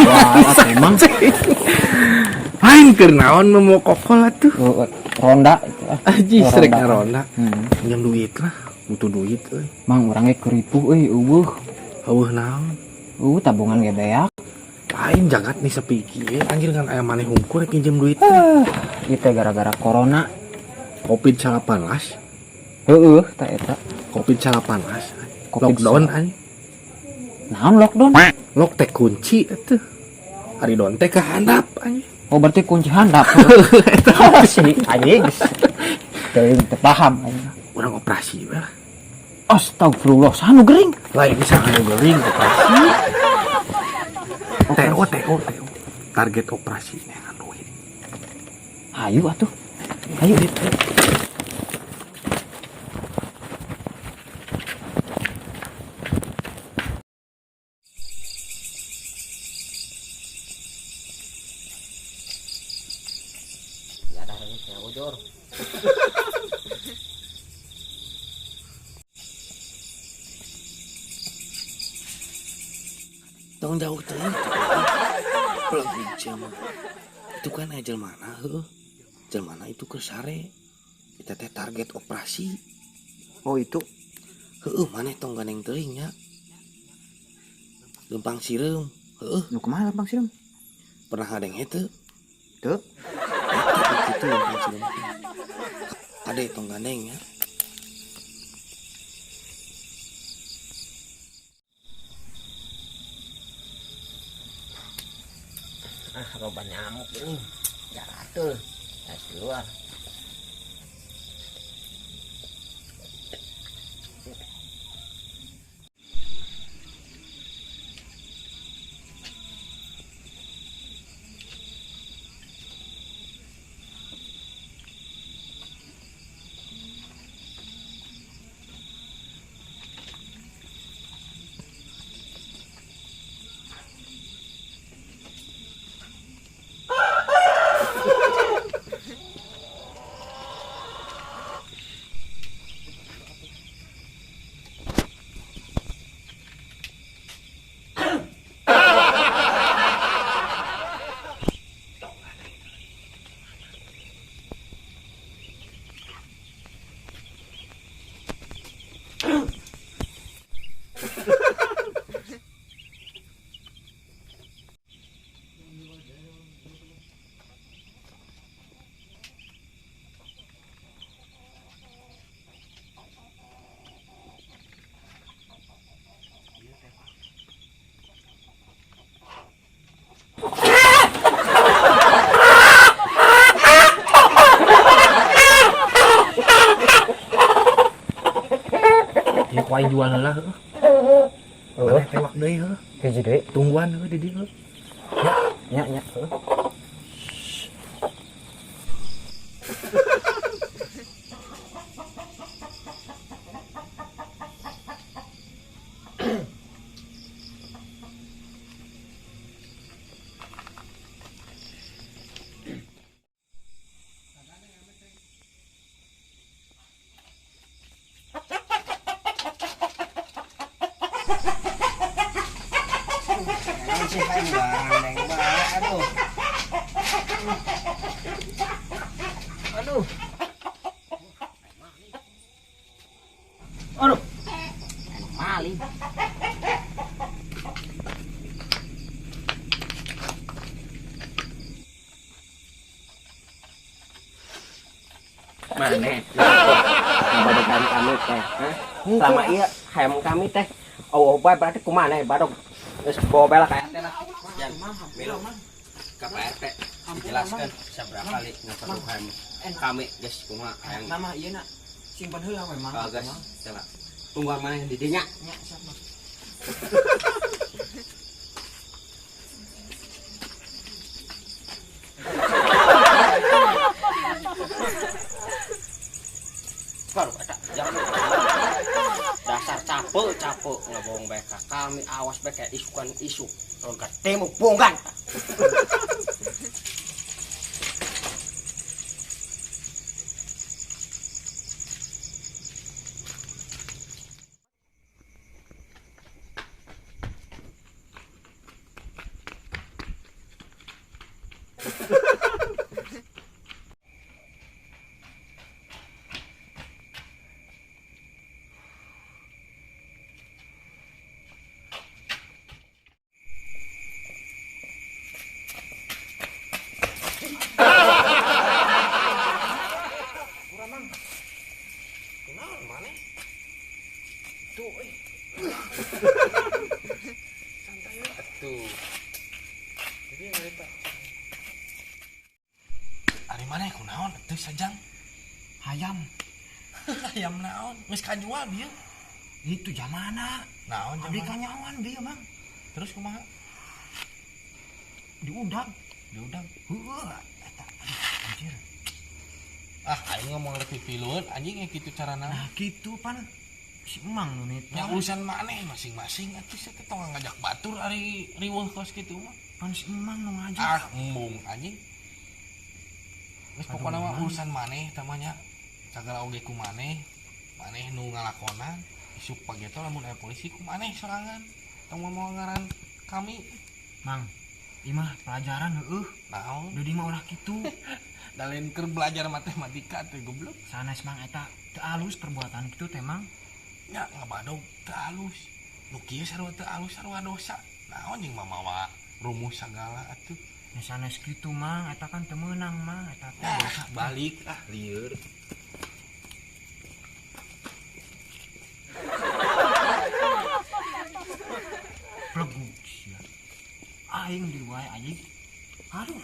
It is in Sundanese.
Wah, emang Lain keur naon mau kokol atuh. Ronda itu ah. Aji srek ronda. Hmm. Pinjam duit lah, butuh duit euy. Mang urang ge keripuh euy eueuh. Eueuh naon? Eueuh tabungan ge beak. Lain jagat nih sepi kieu anjir kan aya maneh hungkul rek pinjam duit. Ieu teh gara-gara corona. Covid-19. Heueuh tah eta. Covid-19. Covid Lockdown anjing. Naon lockdown? Lock teh kunci atuh. Ari don teh ka handap anjing. Oh berarti kunci handap. Eta sih anjing. Teu teu paham anjing. Urang operasi we lah. Astagfirullah, sanu gering. Lain bisa anu gering operasi. TO TO TO. Target operasi neangan duit. Ayo atuh. Ayo. Tong jauh teuing. Pelang hiji mah. Itu kan aya jelmana heueuh. Jelmana itu keur sare. Kita teh target operasi. Oh itu. Heueuh maneh tong gandeng teuing nya. Lempang sireum. Heueuh. Nu kumaha lempang sireum? Pernah ngadeng henteu? Teu. Eta kitu lempang sireum teh. Ade tong gandeng nya. Ah, loba nyamuk ini. Jaratul. Harus keluar. Ya ku aing jual heula heueuh. Heueuh. Maneh tewak deui heueuh. Hiji deui. Tungguan heueuh di dieu heueuh. Nya nya heueuh. Aduh. Aduh. Aduh. Maling. Mana? Ngabadokan kami teh. Selama iya hayam kami teh. Oh, bae berarti kumaha badog. Geus bawa bela ka RT lah. Yan, Milo, ke Pak RT dijelaskan seberapa kali ngaperluhan kami geus kumaha hayang. Nama ieu na simpen heula we mang. Oh, geus, coba. Tungguan maneh di dinya. Nya siap mang. Baru eta jangan. Dasar capek ngebohong bae ka kami, awas bae kayak isukan isuk. Lamun ketemu bonggan. Tuh. Jadi ngarita. Ari maneh kunaon atuh sajang? Hayam. Hayam naon? Geus kajual bieu. Itu jamana. Naon Abdi jamana? kanyawan bieu, Mang. Terus kumaha? Diundang. Diundang. Heueuh eta. Aduh, anjir. Ah, aing ngomong rek pipilueun anjing ya kitu carana. Nah, kitu pan si Emang nu nita. Nya urusan maneh masing-masing atuh sia teh tong ngajak batur ari riweuh kos kitu mah. Pan si Emang nu ngajak. Ah, embung anjing. Geus pokona mah urusan maneh tah mah nya. Sagala oge ku maneh, maneh nu ngalakonan, isuk pageto lamun aya polisi ku maneh sorangan. Tong moal ngaran kami. Mang, ieu mah pelajaran heueuh. Naon? Deui mah ulah kitu. Da lain keur belajar matematika teh goblok. Sanes Mang eta teu alus perbuatan kitu teh Mang. Nya ngabadog teu alus. Nu kieu sarua teu alus sarua dosa. Naon jeung mamawa rumus sagala atuh. Nya sanes kitu Mang, eta kan teu meunang Mang, eta teh Ah, dosa. balik ah lieur. Plegug sia. Aing di wae anjing. Aduh.